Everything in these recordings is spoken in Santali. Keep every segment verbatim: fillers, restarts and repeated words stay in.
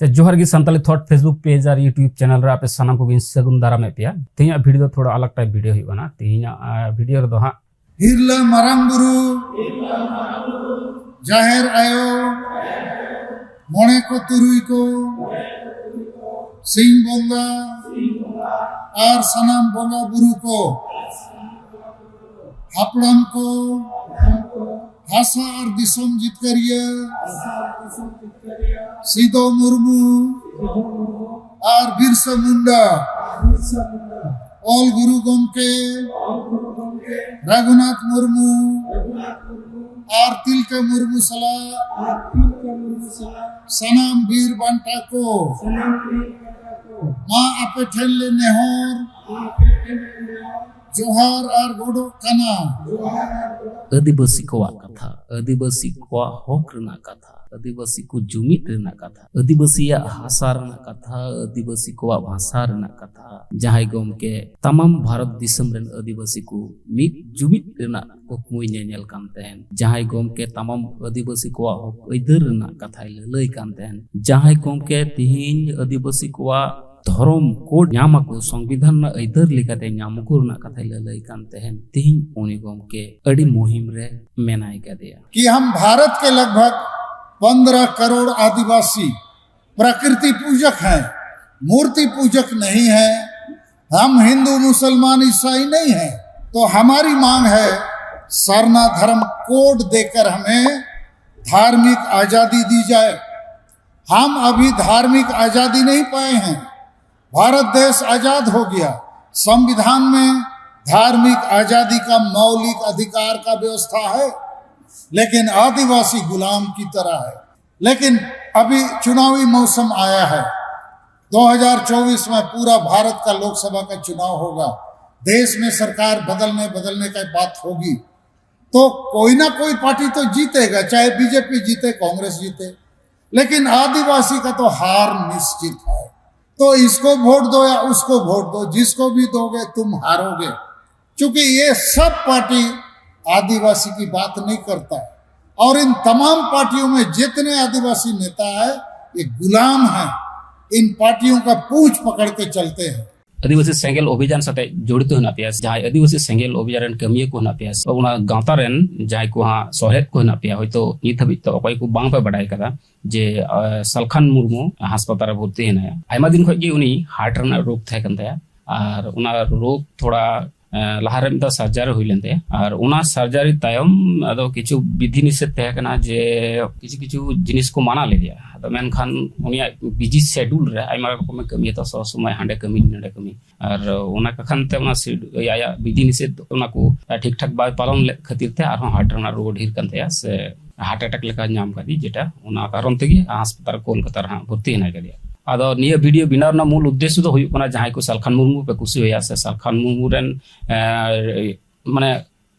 ᱛᱮ ᱡᱚᱦᱟᱨ ᱜᱮ ᱥᱟᱱᱛᱟᱞᱤ ᱛᱷᱚᱴ Facebook ᱯᱮᱡᱽ ᱟᱨ YouTube ᱪᱮᱱᱮᱞ ᱨᱮ ᱟᱯᱮ ᱥᱟᱱᱟᱢ ᱠᱚᱜᱮᱧ ᱥᱟᱹᱜᱩᱱ ᱫᱟᱨᱟᱢᱮᱫ ᱯᱮᱭᱟ᱾ ᱛᱮᱦᱮᱧᱟᱜ ᱵᱷᱤᱰᱤᱭᱳ ᱫᱚ ᱛᱷᱚᱲᱟ ᱟᱞᱟᱜᱽ ᱴᱟᱭᱤᱯ ᱵᱷᱤᱰᱤᱭᱳ ᱦᱩᱭᱩᱜ ᱠᱟᱱᱟ᱾ ᱛᱮᱦᱮᱧᱟᱜ ᱵᱷᱤᱰᱤᱭᱳ ᱨᱮᱫᱚ ᱦᱟᱸᱜ ᱦᱤᱨᱞᱟᱹ ᱢᱟᱨᱟᱝ ᱵᱩᱨᱩ, ᱡᱟᱦᱮᱨ ᱟᱭᱳ, ᱢᱚᱬᱮ ᱠᱚ ᱛᱩᱨᱩᱭ ᱠᱚ, ᱥᱤᱧ ᱵᱚᱸᱜᱟ ᱟᱨ ᱥᱟᱱᱟᱢ ᱵᱚᱸᱜᱟ ᱵᱩᱨᱩ ᱠᱚ, ᱦᱟᱯᱲᱟᱢ ᱠᱚ, ᱦᱟᱥᱟ ᱟᱨ ᱫᱤᱥᱚᱢ ᱡᱤᱛᱠᱟᱹᱨᱤᱭᱟᱹ ᱥᱤᱫᱚ ᱢᱩᱨᱢᱩ ᱟᱨ ᱵᱤᱨᱥᱟ ᱢᱩᱱᱰᱟ, ᱚᱞ ᱜᱩᱨᱩ ᱜᱚᱢᱠᱮ ᱨᱟᱹᱜᱷᱩᱱᱟᱛᱷ ᱢᱩᱨᱢᱩ ᱟᱨ ᱛᱤᱞᱠᱟᱹ ᱢᱩᱨᱢᱩ ᱥᱟᱞᱟᱜ ᱥᱟᱱᱟᱢ ᱵᱤᱨ ᱵᱟᱱᱴᱟ ᱠᱚ, ᱢᱟ ᱟᱯᱮ ᱴᱷᱮᱱ ᱞᱮ ᱱᱮᱦᱚᱨ, ᱡᱚᱦᱟᱨ ᱟᱨ ᱜᱚᱰᱚᱜ ᱠᱟᱱᱟ᱾ ᱟᱹᱫᱤᱵᱟᱹᱥᱤ ᱠᱚᱣᱟᱜ ᱠᱟᱛᱷᱟ, ᱟᱹᱫᱤᱵᱟᱹᱥᱤ ᱠᱚᱣᱟᱜ ᱦᱚᱠ ᱨᱮᱱᱟᱜ ᱠᱟᱛᱷᱟ, ᱟᱹᱫᱤᱵᱟᱹᱥᱤ ᱠᱚ ᱡᱩᱢᱤᱫ ᱨᱮᱱᱟᱜ ᱠᱟᱛᱷᱟ, ᱟᱹᱫᱤᱵᱟᱹᱥᱤᱭᱟᱜ ᱦᱟᱥᱟ ᱨᱮᱱᱟᱜ ᱠᱟᱛᱷᱟ, ᱟᱹᱫᱤᱵᱟᱹᱥᱤ ᱠᱚᱣᱟᱜ ᱵᱷᱟᱥᱟ ᱨᱮᱱᱟᱜ ᱠᱟᱛᱷᱟ, ᱡᱟᱦᱟᱸᱭ ᱜᱚᱢᱠᱮ ᱛᱟᱢᱟᱢ ᱵᱷᱟᱨᱚᱛ ᱫᱤᱥᱚᱢ ᱨᱮᱱ ᱟᱹᱫᱤᱵᱟᱹᱥᱤ ᱠᱚ ᱢᱤᱫ ᱡᱩᱢᱤᱫ ᱨᱮᱱᱟᱜ ᱠᱩᱠᱢᱩᱭ ᱧᱮᱧᱮᱞ ᱠᱟᱱ ᱛᱟᱦᱮᱱ, ᱡᱟᱦᱟᱸᱭ ᱜᱚᱢᱠᱮ ᱛᱟᱢᱟᱢ ᱟᱹᱫᱤᱵᱟᱹᱥᱤ ᱠᱚᱣᱟᱜ ᱦᱚᱠ ᱟᱹᱭᱫᱟᱹᱨ ᱨᱮᱱᱟᱜ ᱠᱟᱛᱷᱟᱭ ᱞᱟᱹᱞᱟᱹᱭ ᱠᱟᱱ ᱛᱟᱦᱮᱱ, ᱡᱟᱦᱟᱸᱭ ᱜᱚᱢᱠᱮ ᱛᱤᱦᱤᱧ ᱟᱹᱫᱤᱵᱟᱹᱥᱤ ᱠᱚᱣᱟᱜ ᱫᱷᱚᱨᱚᱢ ᱠᱳᱰ ᱧᱟᱢ ᱟᱠᱚ, ᱥᱚᱝᱵᱤᱫᱷᱟᱱ ᱨᱮᱱᱟᱜ ᱟᱹᱭᱫᱟᱹᱨ ᱞᱮᱠᱟᱛᱮ ᱧᱟᱢ ᱟᱠᱚ ᱨᱮᱱᱟᱜ ᱠᱟᱛᱷᱟᱭ ᱞᱟᱹᱞᱟᱹᱭ ᱠᱟᱱ ᱛᱟᱦᱮᱱ, ᱛᱤᱦᱤᱧ ᱩᱱᱤ ᱜᱚᱢᱠᱮ ᱟᱹᱰᱤ ᱢᱩᱦᱤᱢ ᱨᱮ ᱢᱮᱱᱟᱭ ᱠᱟᱫᱮᱭᱟ᱾ कि हम भारत के लगभग पन्द्रह करोड़ आदिवासी प्रकृति पूजक हैं, मूर्ति पूजक नहीं हैं, हम हिंदू मुसलमान ईसाई नहीं हैं, तो हमारी मांग है सरना धर्म कोड देकर हमें धार्मिक आजादी दी जाए। हम अभी धार्मिक आजादी नहीं पाए हैं। भारत देश आजाद हो गया, संविधान में धार्मिक आजादी का मौलिक अधिकार का व्यवस्था है, लेकिन आदिवासी गुलाम की तरह है। लेकिन अभी चुनावी मौसम आया है, दो हज़ार चौबीस में पूरा भारत का लोकसभा का चुनाव होगा, देश में सरकार बदलने बदलने का बात होगी, तो कोई ना कोई पार्टी तो जीतेगा, चाहे बीजेपी जीते, कांग्रेस जीते, लेकिन आदिवासी का तो हार निश्चित है। तो इसको वोट दो या उसको वोट दो, जिसको भी दोगे तुम हारोगे, क्योंकि ये सब पार्टी आदिवासी की बात नहीं करता है। और इन तमाम पार्टियों में जितने आदिवासी नेता है, ये गुलाम है, इन पार्टियों का पूंछ पकड़ के चलते हैं। ᱟᱹᱫᱤᱵᱟᱹᱥᱤ ᱥᱮᱸᱜᱮᱞ ᱚᱵᱷᱤᱡᱟᱱ ᱥᱟᱛᱮ ᱡᱚᱲᱤᱛ ᱦᱮᱱᱟᱜ ᱯᱮᱭᱟ, ᱡᱟᱦᱟᱸᱭ ᱟᱹᱫᱤᱵᱟᱹᱥᱤ ᱥᱮᱸᱜᱮᱞ ᱚᱵᱷᱤᱡᱟᱱ ᱨᱮᱱ ᱠᱟᱹᱢᱤᱭᱟᱹ ᱠᱚ ᱦᱮᱱᱟᱜ ᱯᱮᱭᱟ, ᱚᱱᱟ ᱜᱟᱶᱛᱟ ᱨᱮᱱ ᱡᱟᱦᱟᱸᱭ ᱠᱚ ᱦᱟᱸᱜ ᱥᱚᱦᱮᱫ ᱠᱚ ᱦᱮᱱᱟᱜ ᱯᱮᱭᱟ, ᱦᱚᱭᱛᱳ ᱱᱤᱛ ᱦᱟᱹᱵᱤᱡ ᱛᱮ ᱚᱠᱚᱭ ᱠᱚ ᱵᱟᱝ ᱯᱮ ᱵᱟᱰᱟᱭ ᱠᱟᱫᱟ ᱡᱮ ᱟᱸ, ᱥᱟᱞᱠᱷᱟᱱ ᱢᱩᱨᱢᱩ ᱦᱟᱥᱯᱟᱛᱟᱞ ᱨᱮ ᱵᱷᱚᱨᱛᱤ ᱦᱮᱱᱟᱭᱟ᱾ ᱟᱭᱢᱟ ᱫᱤᱱ ᱠᱷᱚᱱ ᱜᱮ ᱩᱱᱤ ᱦᱟᱨᱴ ᱨᱮᱱᱟᱜ ᱨᱳᱜᱽ ᱛᱟᱦᱮᱸ ᱠᱟᱱ ᱛᱟᱭᱟ, ᱟᱨ ᱚᱱᱟ ᱨᱳᱜᱽ ᱛᱷᱚᱲᱟ ᱮᱸ, ᱞᱟᱦᱟᱨᱮ ᱢᱤᱫ ᱫᱷᱟᱣ ᱥᱟᱨᱡᱟᱨᱤ ᱦᱩᱭ ᱞᱮᱱ ᱛᱟᱭᱟ᱾ ᱟᱨ ᱚᱱᱟ ᱥᱟᱨᱡᱟᱨᱤ ᱛᱟᱭᱚᱢ ᱟᱫᱚ ᱠᱤᱪᱷᱩ ᱵᱤᱫᱷᱤ ᱱᱤᱥᱮᱫ ᱛᱟᱦᱮᱸ ᱠᱟᱱᱟ ᱡᱮ ᱠᱤᱪᱷᱩ ᱠᱤᱪᱷᱩ ᱡᱤᱱᱤᱥ ᱠᱚ ᱢᱟᱱᱟ ᱞᱮᱫᱮᱭᱟ᱾ ᱟᱫᱚ ᱢᱮᱱᱠᱷᱟᱱ ᱩᱱᱤᱭᱟᱜ ᱵᱤᱡᱤ ᱥᱮᱰᱩᱞ ᱨᱮ ᱟᱭᱢᱟ ᱨᱚᱠᱚᱢᱮ ᱠᱟᱹᱢᱤᱭᱟ, ᱛᱚ ᱥᱚᱵ ᱥᱚᱢᱚᱭ ᱦᱟᱸᱰᱮ ᱠᱟᱹᱢᱤ ᱱᱚᱰᱮ ᱠᱟᱹᱢᱤ, ᱟᱨ ᱚᱱᱟ ᱠᱟᱠᱷᱟᱱ ᱛᱮ ᱚᱱᱟ ᱥᱤᱰ-, ᱟᱭᱟᱜ ᱵᱤᱫᱷᱤ ᱱᱤᱥᱮᱫ ᱚᱱᱟ ᱠᱚ ᱴᱷᱤᱠ ᱴᱷᱟᱠ ᱵᱟᱭ ᱯᱟᱞᱚᱱ ᱞᱮᱫ ᱠᱷᱟᱹᱛᱤᱨ ᱛᱮ ᱟᱨᱦᱚᱸ ᱦᱟᱨᱴ ᱨᱮᱱᱟᱜ ᱨᱳᱜᱽ ᱰᱷᱮᱨ ᱠᱟᱱ ᱛᱟᱭᱟ, ᱥᱮ ᱦᱟᱨᱴ ᱮᱴᱮᱠ ᱞᱮᱠᱟ ᱧᱟᱢ ᱠᱟᱫᱮ, ᱡᱮᱴᱟ ᱚᱱᱟ ᱠᱟᱨᱚᱱ ᱛᱮᱜᱮ ᱦᱟᱥᱯᱟᱛᱟᱞ ᱠᱳᱞᱠᱟᱛᱟ ᱨᱮ ᱦᱟᱸᱜ ᱵᱷᱚᱨᱛᱤ ᱦᱮᱱᱟᱭ ᱠᱟᱫᱮᱭᱟ᱾ ᱟᱫᱚ ᱱᱤᱭᱟᱹ ᱵᱷᱤᱰᱤᱭᱳ ᱵᱮᱱᱟᱣ ᱨᱮᱱᱟᱜ ᱢᱩᱞ ᱩᱫᱽᱫᱮᱥᱥᱚ ᱫᱚ ᱦᱩᱭᱩᱜ ᱠᱟᱱᱟ, ᱡᱟᱦᱟᱸᱭ ᱠᱚ ᱥᱟᱞᱠᱷᱟᱱ ᱢᱩᱨᱢᱩ ᱯᱮ ᱠᱩᱥᱤᱭᱟᱭᱟ ᱥᱮ ᱥᱟᱞᱠᱷᱟᱱ ᱢᱩᱨᱢᱩ ᱨᱮᱱ, ᱮᱸ, ᱢᱟᱱᱮ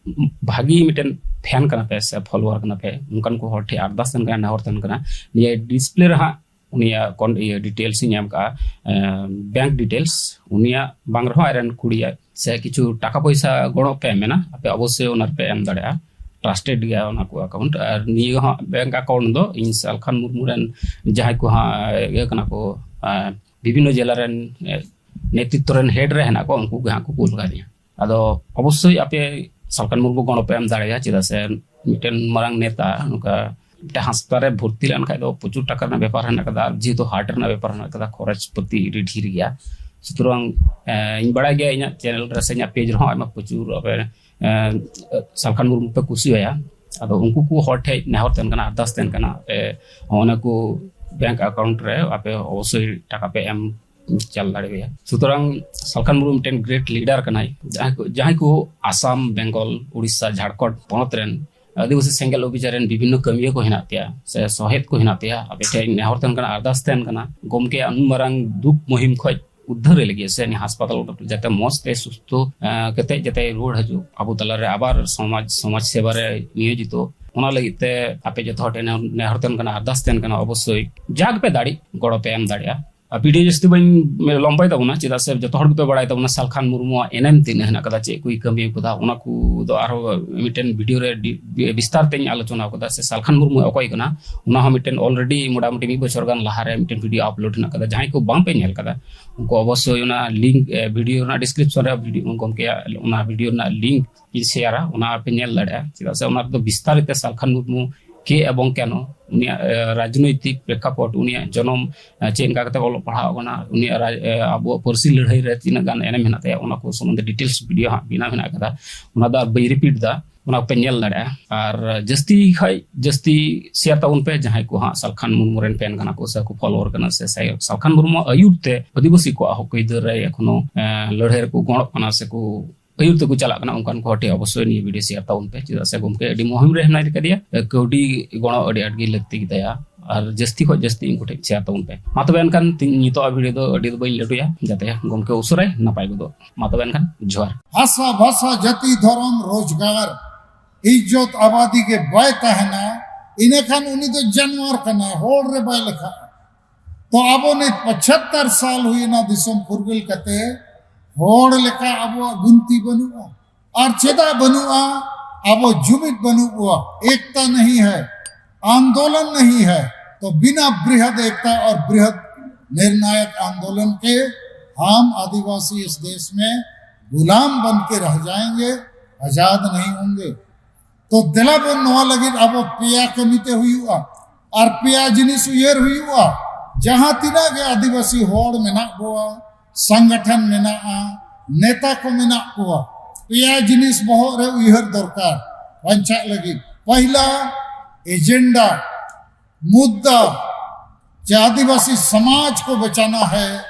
ᱵᱷᱟᱹᱜᱤ ᱢᱤᱫᱴᱮᱱ ᱯᱷᱮᱱ ᱠᱟᱱᱟ ᱯᱮ ᱥᱮ ᱯᱷᱚᱞᱳᱣᱟᱨ ᱠᱟᱱᱟ ᱯᱮ, ᱚᱱᱠᱟᱱ ᱠᱚ ᱦᱚᱲ ᱴᱷᱮᱱ ᱟᱨᱫᱟᱥ ᱛᱟᱦᱮᱱ ᱠᱟᱱᱟ, ᱱᱮᱦᱚᱨ ᱛᱟᱦᱮᱱ ᱠᱟᱱᱟ, ᱱᱤᱭᱟᱹ ᱰᱤᱥᱯᱞᱮ ᱨᱮ ᱦᱟᱸᱜ ᱩᱱᱤᱭᱟᱜ ᱠᱚᱱ-, ᱤᱭᱟᱹ, ᱰᱤᱴᱮᱞᱥ ᱤᱧ ᱮᱢ ᱠᱟᱜᱼᱟ, ᱮᱸ, ᱵᱮᱝᱠ ᱰᱤᱴᱮᱞᱥ, ᱩᱱᱤᱭᱟᱜ ᱵᱟᱝ ᱨᱮᱦᱚᱸ ᱟᱡ ᱨᱮᱱ ᱠᱩᱲᱤᱭᱟᱜ ᱥᱮ ᱠᱤᱪᱷᱩ ᱴᱟᱠᱟ ᱯᱚᱭᱥᱟ ᱜᱚᱲᱚ ᱯᱮ ᱢᱮᱱᱟ, ᱟᱯᱮ ᱚᱵᱚᱥᱥᱳᱭ ᱚᱱᱟ ᱨᱮᱯᱮ ᱮᱢ ᱫᱟᱲᱮᱭᱟᱜᱼᱟ᱾ ᱴᱨᱟᱥᱴᱮᱰ ᱜᱮᱭᱟ ᱚᱱᱟ ᱠᱚ ᱟᱠᱟᱣᱩᱱᱴ᱾ ᱟᱨ ᱱᱤᱭᱟᱹ ᱦᱚᱸ ᱵᱮᱝᱠ ᱟᱠᱟᱣᱩᱱᱴ ᱫᱚ ᱤᱧ ᱥᱟᱞᱠᱷᱟᱱ ᱢᱩᱨᱢᱩ ᱨᱮᱱ ᱡᱟᱦᱟᱸᱭ ᱠᱚ ᱦᱟᱸᱜ ᱤᱭᱟᱹ ᱠᱟᱱᱟ ᱠᱚ, ᱟᱸ, ᱵᱤᱵᱷᱤᱱᱱᱚ ᱡᱮᱞᱟ ᱨᱮᱱ, ᱮ, ᱱᱮᱛᱨᱤᱛᱛᱚ ᱨᱮᱱ ᱦᱮᱰ ᱨᱮ ᱦᱮᱱᱟᱜ ᱠᱚᱣᱟ, ᱩᱱᱠᱩ ᱜᱮ ᱦᱟᱸᱜ ᱠᱚ ᱠᱩᱞ ᱠᱟᱫᱤᱧᱟ᱾ ᱟᱫᱚ ᱚᱵᱚᱥᱥᱳᱭ ᱟᱯᱮ ᱥᱟᱞᱠᱷᱟᱱ ᱢᱩᱨᱢᱩ ᱜᱚᱲᱚ ᱯᱮ ᱮᱢ ᱫᱟᱲᱮᱭᱟᱜᱼᱟ, ᱪᱮᱫᱟᱜ ᱥᱮ ᱢᱤᱫᱴᱮᱱ ᱢᱟᱨᱟᱝ ᱱᱮᱛᱟ ᱱᱚᱝᱠᱟ ᱢᱤᱫᱴᱮᱱ ᱦᱟᱥᱯᱟᱛᱟᱞ ᱨᱮ ᱵᱷᱚᱨᱛᱤ ᱞᱮᱱᱠᱷᱟᱡ ᱫᱚ ᱯᱨᱚᱪᱩᱨ ᱴᱟᱠᱟ ᱨᱮᱱᱟᱜ ᱵᱮᱯᱟᱨ ᱦᱮᱱᱟᱜ ᱠᱟᱫᱟ, ᱟᱨ ᱡᱮᱦᱮᱛᱩ ᱦᱟᱨᱴ ᱨᱮᱱᱟᱜ ᱵᱮᱯᱟᱨ ᱦᱮᱱᱟᱜ ᱠᱟᱫᱟ, ᱠᱷᱚᱨᱚᱪ ᱯᱟᱹᱛᱤ ᱟᱹᱰᱤ ᱰᱷᱮᱨ ᱜᱮᱭᱟ᱾ ᱥᱩᱛᱚᱨᱟᱝ, ᱮ, ᱤᱧ ᱵᱟᱲᱟᱭ ᱜᱮᱭᱟ ᱤᱧᱟᱹᱜ ᱪᱮᱱᱮᱞ ᱨᱮ ᱥᱮ ᱤᱧᱟᱹᱜ ᱯᱮᱡᱽ ᱨᱮᱦᱚᱸ ᱟᱭᱢᱟ ᱯᱨᱚᱪᱩᱨ ᱟᱯᱮ, ᱮ, ᱥᱟᱞᱠᱷᱟᱱ ᱢᱩᱨᱢᱩ ᱯᱮ ᱠᱩᱥᱤᱭᱟᱭᱟ᱾ ᱟᱫᱚ ᱩᱱᱠᱩ ᱠᱚ ᱦᱚᱲ ᱴᱷᱮᱡ ᱱᱮᱦᱚᱨ ᱛᱟᱦᱮᱱ ᱠᱟᱱᱟ, ᱟᱨᱫᱟᱥ ᱛᱟᱦᱮᱱ ᱠᱟᱱᱟ, ᱟᱯᱮ ᱦᱚᱸ ᱚᱱᱟ ᱠᱚ ᱵᱮᱝᱠ ᱟᱠᱟᱣᱩᱱᱴ ᱨᱮ ᱟᱯᱮ ᱚᱵᱚᱥᱥᱳᱭ ᱴᱟᱠᱟ ᱯᱮ ᱮᱢ ᱪᱟᱞ ᱫᱟᱲᱮᱣᱟᱭᱟ᱾ ᱥᱩᱛᱚᱨᱟᱝ ᱥᱟᱞᱠᱷᱟᱱ ᱢᱩᱨᱢᱩ ᱢᱤᱫᱴᱮᱱ ᱜᱨᱮᱴ ᱞᱤᱰᱟᱨ ᱠᱟᱱᱟᱭ᱾ ᱡᱟᱦᱟᱸᱭ ᱠᱚ, ᱡᱟᱦᱟᱸᱭ ᱠᱚ ᱟᱥᱟᱢ, ᱵᱮᱝᱜᱚᱞ, ᱩᱲᱤᱥᱥᱟ, ᱡᱷᱟᱲᱠᱷᱚᱸᱰ ᱯᱚᱱᱚᱛ ᱨᱮᱱ ᱟᱹᱫᱤᱵᱟᱹᱥᱤ ᱥᱮᱸᱜᱮᱞ ᱚᱵᱷᱤᱡᱟᱱ ᱨᱮᱱ ᱵᱤᱵᱷᱤᱱᱱᱚ ᱠᱟᱹᱢᱤᱭᱟᱹ ᱠᱚ ᱦᱮᱱᱟᱜ ᱯᱮᱭᱟ ᱥᱮ ᱥᱚᱦᱮᱫ ᱠᱚ ᱦᱮᱱᱟᱜ ᱯᱮᱭᱟ, ᱟᱯᱮ ᱴᱷᱮᱱ ᱱᱮᱦᱚᱨ ᱛᱟᱦᱮᱱ ᱠᱟᱱᱟ, ᱟᱨᱫᱟᱥ ᱛᱟᱦᱮᱱ ᱠᱟᱱᱟ, ᱜᱚᱢᱠᱮᱭᱟᱜ ᱱᱩᱱ ᱢᱟᱨᱟᱝ ᱫᱩᱠ ᱢᱩᱦᱤᱢ ᱠᱷᱚᱡ ᱩᱫᱽᱫᱷᱟᱹᱨ ᱞᱟᱹᱜᱤᱫ ᱥᱮ ᱱᱤᱭᱟᱹ ᱦᱟᱥᱯᱟᱛᱟᱞ ᱡᱟᱛᱮ ᱢᱚᱸᱡᱽ ᱛᱮ ᱥᱩᱥᱛᱷᱚ, ᱮᱸ, ᱠᱟᱛᱮ ᱡᱟᱛᱮ ᱨᱩᱣᱟᱹᱲ ᱦᱤᱡᱩᱜ, ᱟᱵᱚ ᱛᱟᱞᱟᱨᱮ ᱟᱵᱟᱨ ᱥᱚᱢᱟᱡᱽ, ᱥᱚᱢᱟᱡᱽ ᱥᱮᱵᱟ ᱨᱮ ᱱᱤᱭᱳᱡᱤᱛᱚ, ᱚᱱᱟ ᱞᱟᱹᱜᱤᱫ ᱛᱮ ᱟᱯᱮ ᱡᱚᱛᱚ ᱦᱚᱲ ᱴᱷᱮᱱ ᱱᱮᱦᱚᱨ ᱛᱟᱦᱮᱱ ᱠᱟᱱᱟ, ᱟᱨᱫᱟᱥ ᱛᱟᱦᱮᱱ ᱠᱟᱱᱟ, ᱚᱵᱚᱥᱥᱳᱭ ᱡᱟ ᱜᱮᱯᱮ ᱫᱟᱲᱮᱜ ᱜᱚᱲᱚ ᱯᱮ ᱮᱢ ᱫᱟᱲᱮᱭᱟᱜᱼᱟ᱾ ᱟᱨ ᱵᱷᱤᱰᱤᱭᱳ ᱡᱟᱹᱥᱛᱤ ᱵᱟᱹᱧ ᱞᱚᱢᱵᱟᱭ ᱛᱟᱵᱚᱱᱟ, ᱪᱮᱫᱟᱜ ᱥᱮ ᱡᱚᱛᱚ ᱦᱚᱲ ᱜᱮᱯᱮ ᱵᱟᱲᱟᱭ ᱛᱟᱵᱚᱱᱟ ᱥᱟᱞᱠᱷᱟᱱ ᱢᱩᱨᱢᱩᱣᱟᱜ ᱮᱱᱮᱢ ᱛᱤᱱᱟᱹᱜ ᱦᱮᱱᱟᱜ ᱠᱟᱫᱟ, ᱪᱮᱫ ᱠᱚᱭ ᱠᱟᱹᱢᱤ ᱠᱟᱫᱟ, ᱚᱱᱟ ᱠᱚ ᱫᱚ ᱟᱨᱦᱚᱸ ᱢᱤᱫᱴᱮᱱ ᱵᱷᱤᱰᱤᱭᱳ ᱨᱮ ᱰᱤ-, ᱵᱤ-, ᱵᱤᱥᱛᱟᱨ ᱛᱮᱧ ᱟᱞᱳᱪᱚᱱᱟ ᱠᱟᱫᱟ᱾ ᱥᱮ ᱥᱟᱞᱠᱷᱟᱱ ᱢᱩᱨᱢᱩ ᱚᱠᱚᱭ ᱠᱟᱱᱟ, ᱚᱱᱟ ᱦᱚᱸ ᱢᱤᱫᱴᱮᱱ already ᱢᱚᱴᱟᱢᱩᱴᱤ ᱢᱤᱫ ᱵᱚᱪᱷᱚᱨ ᱜᱟᱱ ᱞᱟᱦᱟᱨᱮ ᱢᱤᱫᱴᱮᱱ ᱵᱷᱤᱰᱤᱭᱳ ᱟᱯᱞᱳᱰ ᱦᱮᱱᱟᱜ ᱠᱟᱫᱟ᱾ ᱡᱟᱦᱟᱸᱭ ᱠᱚ ᱵᱟᱝ ᱯᱮ ᱧᱮᱞ ᱠᱟᱫᱟ, ᱩᱱᱠᱩ ᱚᱵᱚᱥᱥᱳᱭ ᱚᱱᱟ ᱞᱤᱝᱠ, ᱮ, ᱵᱷᱤᱰᱤᱭᱳ ᱨᱮᱱᱟᱜ ᱰᱤᱥᱠᱨᱤᱯᱥᱚᱱ ᱨᱮ ᱵᱷᱤᱰᱤᱭᱳ, ᱜᱚᱢᱠᱮᱭᱟᱜ ᱚᱱᱟ ᱵᱷᱤᱰᱤᱭᱳ ᱨᱮᱱᱟᱜ ᱞᱤᱝᱠ ᱤᱧ ᱥᱮᱭᱟᱨᱟ, ᱚᱱᱟ ᱯᱮ ᱧᱮᱞ ᱫᱟᱲᱮᱭᱟᱜᱼᱟ᱾ ᱪᱮᱫᱟᱜ ᱥᱮ ᱚᱱᱟ ᱨᱮᱫᱚ ᱵᱤᱥᱛᱟᱨᱤᱛ ᱛᱮ ᱥᱟᱞᱠᱷᱟᱱ ᱢᱩᱨᱢᱩ ᱠᱮ ᱮᱵᱚᱝ ᱠᱮᱱᱚ, ᱩᱱᱤᱭᱟᱜ, ᱮ, ᱨᱟᱡᱽᱱᱳᱭᱛᱤᱠ ᱯᱨᱮᱠᱠᱷᱟᱯᱚᱴ, ᱩᱱᱤᱭᱟᱜ ᱡᱚᱱᱚᱢ, ᱮ, ᱪᱮᱫ ᱞᱮᱠᱟ ᱠᱟᱛᱮ ᱚᱞᱚᱜ ᱯᱟᱲᱦᱟᱣ ᱠᱟᱱᱟ, ᱩᱱᱤᱭᱟᱜ ᱨᱟᱡᱽ-, ᱮ, ᱟᱵᱚᱣᱟᱜ ᱯᱟᱹᱨᱥᱤ ᱞᱟᱹᱲᱦᱟᱹᱭ ᱨᱮ ᱛᱤᱱᱟᱹᱜ ᱜᱟᱱ ᱮᱱᱮᱢ ᱦᱮᱱᱟᱜ ᱛᱟᱭᱟ, ᱚᱱᱟ ᱠᱚ ᱥᱚᱢᱵᱚᱱᱫᱷᱮ ᱰᱤᱴᱮᱞᱥ ᱵᱷᱤᱰᱤᱭᱳ ᱦᱟᱸᱜ ᱵᱮᱱᱟᱣ ᱦᱮᱱᱟᱜ ᱠᱟᱫᱟ᱾ ᱚᱱᱟ ᱫᱚ ᱟᱨ ᱵᱟᱹᱧ ᱨᱤᱯᱤᱴ ᱫᱟ᱾ ᱟᱨ ᱡᱟᱹᱥᱛᱤ ᱠᱷᱚᱡ ᱡᱟᱹᱥᱛᱤ ᱥᱮᱭᱟᱨ ᱛᱟᱵᱚᱱ ᱯᱮ, ᱡᱟᱦᱟᱸᱭ ᱠᱚ ᱦᱟᱸᱜ ᱥᱟᱞᱠᱷᱟᱱ ᱢᱩᱨᱢᱩ ᱨᱮᱱ ᱯᱷᱮᱱ ᱠᱟᱱᱟ ᱠᱚ ᱥᱮ ᱠᱚ ᱯᱷᱚᱞᱳᱣᱟᱨ ᱠᱟᱱᱟ, ᱥᱮ ᱥᱟᱭ-, ᱥᱟᱞᱠᱷᱟᱱ ᱢᱩᱨᱢᱩ ᱟᱹᱭᱩᱨ ᱛᱮ ᱟᱹᱫᱤᱵᱟᱹᱥᱤ ᱠᱚᱣᱟᱜ ᱦᱚᱠ ᱟᱹᱭᱫᱟᱹᱨ ᱨᱮ ᱮᱠᱷᱚᱱᱳ, ᱮ, ᱞᱟᱹᱲᱦᱟᱹᱭ ᱨᱮᱠᱚ ᱜᱚᱲᱚᱜ ᱠᱟᱱᱟ, ᱥᱮ ᱠᱚ ᱟᱹᱭᱩᱨ ᱛᱮᱠᱚ ᱪᱟᱞᱟᱜ ᱠᱟᱱᱟ, ᱚᱱᱠᱟᱱ ᱠᱚ ᱦᱚᱲ ᱴᱷᱮᱱ ᱚᱵᱚᱥᱥᱳᱭ ᱱᱤᱭᱟᱹ ᱵᱷᱤᱰᱤᱭᱳ ᱥᱮᱭᱟᱨ ᱛᱟᱵᱚᱱ ᱯᱮ, ᱪᱮᱫᱟᱜ ᱥᱮ ᱜᱚᱢᱠᱮ ᱟᱹᱰᱤ ᱢᱩᱦᱤᱢ ᱨᱮ ᱦᱮᱱᱟᱭ ᱠᱟᱫᱮᱭᱟ᱾ ᱠᱟᱹᱣᱰᱤ ᱜᱚᱲᱚ ᱟᱹᱰᱤ ᱟᱸᱴ ᱜᱮ ᱞᱟᱹᱠᱛᱤ ᱜᱮᱛᱟᱭᱟ, ᱟᱨ ᱡᱟᱹᱥᱛᱤ ᱠᱷᱚᱡ ᱡᱟᱹᱥᱛᱤ ᱩᱱᱠᱩ ᱴᱷᱮᱱ ᱥᱮᱭᱟᱨ ᱛᱟᱵᱚᱱ ᱯᱮ᱾ ᱢᱟ ᱛᱚᱵᱮ ᱮᱱᱠᱷᱟᱱ ᱛᱤᱦᱤᱧ ᱱᱤᱛᱚᱜ ᱟᱜ ᱵᱷᱤᱰᱤᱭᱳ ᱫᱚ ᱟᱹᱰᱤ ᱫᱚ ᱵᱟᱹᱧ ᱞᱟᱹᱴᱩᱭᱟ, ᱡᱟᱛᱮ ᱜᱚᱢᱠᱮ ᱩᱥᱟᱹᱨᱟᱭ ᱱᱟᱯᱟᱭ ᱜᱚᱫᱚᱜ᱾ ᱢᱟ ᱛᱚᱵᱮ ᱮᱱᱠᱷᱟᱱ ᱡᱚᱦᱟᱨ᱾ ᱦᱟᱥᱟ ᱵᱷᱟᱥᱟ ᱡᱟᱹᱛᱤ ᱫᱷᱚᱨᱚᱢ ᱨᱳᱡᱽᱜᱟᱨ ᱤᱡᱽᱡᱚᱛ ᱟᱵᱟᱫᱤ ᱜᱮ ᱵᱟᱭ ᱛᱟᱦᱮᱱᱟ, ᱤᱱᱟᱹᱠᱷᱟᱱ ᱩᱱᱤ ᱫᱚ ᱡᱟᱱᱣᱟᱨ ᱠᱟᱱᱟᱭ, ᱦᱚᱲ ᱨᱮ ᱵᱟᱭ ᱞᱮᱠᱷᱟᱜᱼᱟ᱾ ᱛᱚ ᱟᱵᱚ ᱱᱤᱛ ᱯᱚᱸᱪᱟᱛᱛᱟᱨ ᱥᱟᱞ ᱦᱩᱭᱱᱟ ᱫᱤᱥᱚᱢ ᱯᱷᱩᱨᱜᱟᱹᱞ ᱠᱟᱛᱮ, ᱦᱚᱲ ᱞᱮᱠᱟ ᱟᱵᱚᱣᱟᱜ ᱜᱩᱱᱛᱤ ᱵᱟᱹᱱᱩᱜᱼᱟ᱾ ᱟᱨ ᱪᱮᱫᱟᱜ ᱵᱟᱹᱱᱩᱜᱼᱟ? ᱟᱵᱚ ᱡᱩᱢᱤᱫ ᱵᱟᱹᱱᱩᱜ ᱵᱚᱣᱟ, ᱮᱠᱛᱟ ᱱᱟᱦᱤ ᱦᱟᱭ, ᱟᱱᱫᱳᱞᱚᱱ ᱱᱟᱦᱤ ᱦᱟᱭ, ᱛᱚ ᱵᱤᱱᱟ ᱵᱨᱤᱦᱚᱫ ᱮᱠᱛᱟ ᱟᱨ ᱵᱨᱤᱦᱚᱫ ᱱᱤᱨᱱᱟᱭᱚᱠ ᱟᱱᱫᱳᱞᱚᱱ ᱠᱮ ᱦᱟᱢ ᱟᱫᱤᱵᱟᱥᱤ ᱤᱥ ᱫᱮᱥ ᱢᱮ ᱜᱩᱞᱟᱢ ᱵᱚᱱ ᱠᱮ ᱨᱟᱦ ᱡᱟᱭᱮᱸᱜᱮ, ᱟᱡᱟᱫ ᱱᱟᱦᱤ ᱦᱳᱝᱜᱮ᱾ ᱛᱚ ᱫᱮᱞᱟ ᱵᱚᱱ ᱱᱚᱣᱟ ᱞᱟᱹᱜᱤᱫ ᱟᱵᱚ ᱯᱮᱭᱟ ᱠᱟᱹᱢᱤ ᱛᱮ ᱦᱩᱭᱩᱜᱼᱟ᱾ ᱟᱨ ᱯᱮᱭᱟ ᱡᱤᱱᱤᱥ ᱩᱭᱦᱟᱹᱨ ᱦᱩᱭᱩᱜᱼᱟ᱾ ᱡᱟᱦᱟᱸ ᱛᱤᱱᱟᱹᱜ ᱜᱮ ᱟᱹᱫᱤᱵᱟᱹᱥᱤ ᱦᱚᱲ ᱢᱮᱱᱟᱜ ᱵᱚᱣᱟ, ᱥᱚᱝᱜᱚᱴᱷᱚᱱ ᱢᱮᱱᱟᱜᱼᱟ, ᱱᱮᱛᱟ ᱠᱚ ᱢᱮᱱᱟᱜ ᱠᱚᱣᱟ, ᱯᱮᱭᱟ ᱡᱤᱱᱤᱥ ᱵᱚᱦᱚᱜ ᱨᱮ ᱩᱭᱦᱟᱹᱨ ᱫᱚᱨᱠᱟᱨ ᱵᱟᱧᱪᱟᱜ ᱞᱟᱹᱜᱤᱫ᱾ ᱯᱟᱦᱤᱞᱟ, ᱮᱡᱮᱱᱰᱟ, ᱢᱩᱫᱽᱫᱟ, ᱡᱮ ᱟᱹᱫᱤᱵᱟᱹᱥᱤ ᱥᱚᱢᱟᱡᱽ ᱠᱚ ᱵᱟᱪᱟᱱᱟ ᱦᱮ,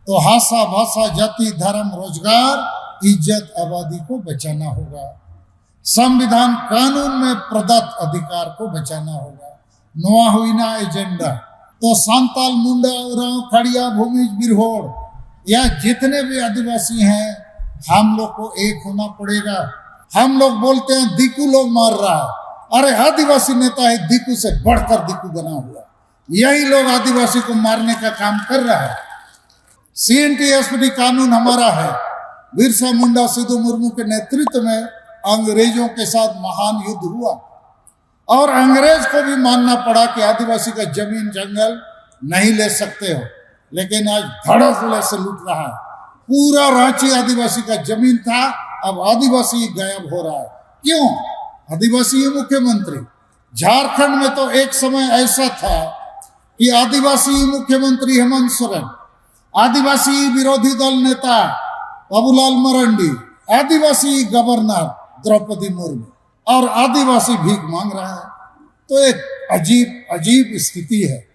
ᱛᱚ ᱦᱟᱥᱟ, ᱵᱷᱟᱥᱟ, ᱡᱟᱹᱛᱤ, ᱫᱷᱚᱨᱚᱢ, ᱨᱳᱡᱽᱜᱟᱨ, ᱤᱡᱽᱡᱚᱛ, ᱟᱵᱟᱫᱤ ᱠᱚ ᱵᱟᱪᱟᱱᱟ ᱦᱳᱜᱟ᱾ संविधान कानून में प्रदत्त अधिकार को बचाना होगा। ᱱᱚᱣᱟ ᱦᱩᱭᱱᱟ ᱮᱡᱮᱱᱰᱟ᱾ तो संथाल, मुंडा, उरांव, खड़िया, भूमिज, बिरहोड़ या जितने भी आदिवासी हैं, हम लोग को एक होना पड़ेगा। हम लोग बोलते हैं दीकू लोग मार रहा है, अरे आदिवासी नेता है दीकू से बढ़कर दीकू बना हुआ। यही लोग आदिवासी को मारने का काम कर रहा है। सीएनटी एसपीटी कानून हमारा है। बिरसा मुंडा सिद्धू मुर्मू के नेतृत्व में अंग्रेजों के साथ महान युद्ध हुआ और अंग्रेज को भी मानना पड़ा कि आदिवासी का जमीन जंगल नहीं ले सकते हो, लेकिन आज धड़ल्ले से लूट रहा है। पूरा रांची आदिवासी का जमीन था, अब आदिवासी गायब हो रहा है। क्यों? आदिवासी ही मुख्यमंत्री। झारखंड में तो एक समय ऐसा था कि आदिवासी मुख्यमंत्री हेमंत सोरेन, आदिवासी विरोधी दल नेता बाबूलाल मरंडी, आदिवासी गवर्नर द्रौपदी मुर्मू और आदिवासी भीख मांग रहा है। तो एक अजीब अजीब स्थिति है।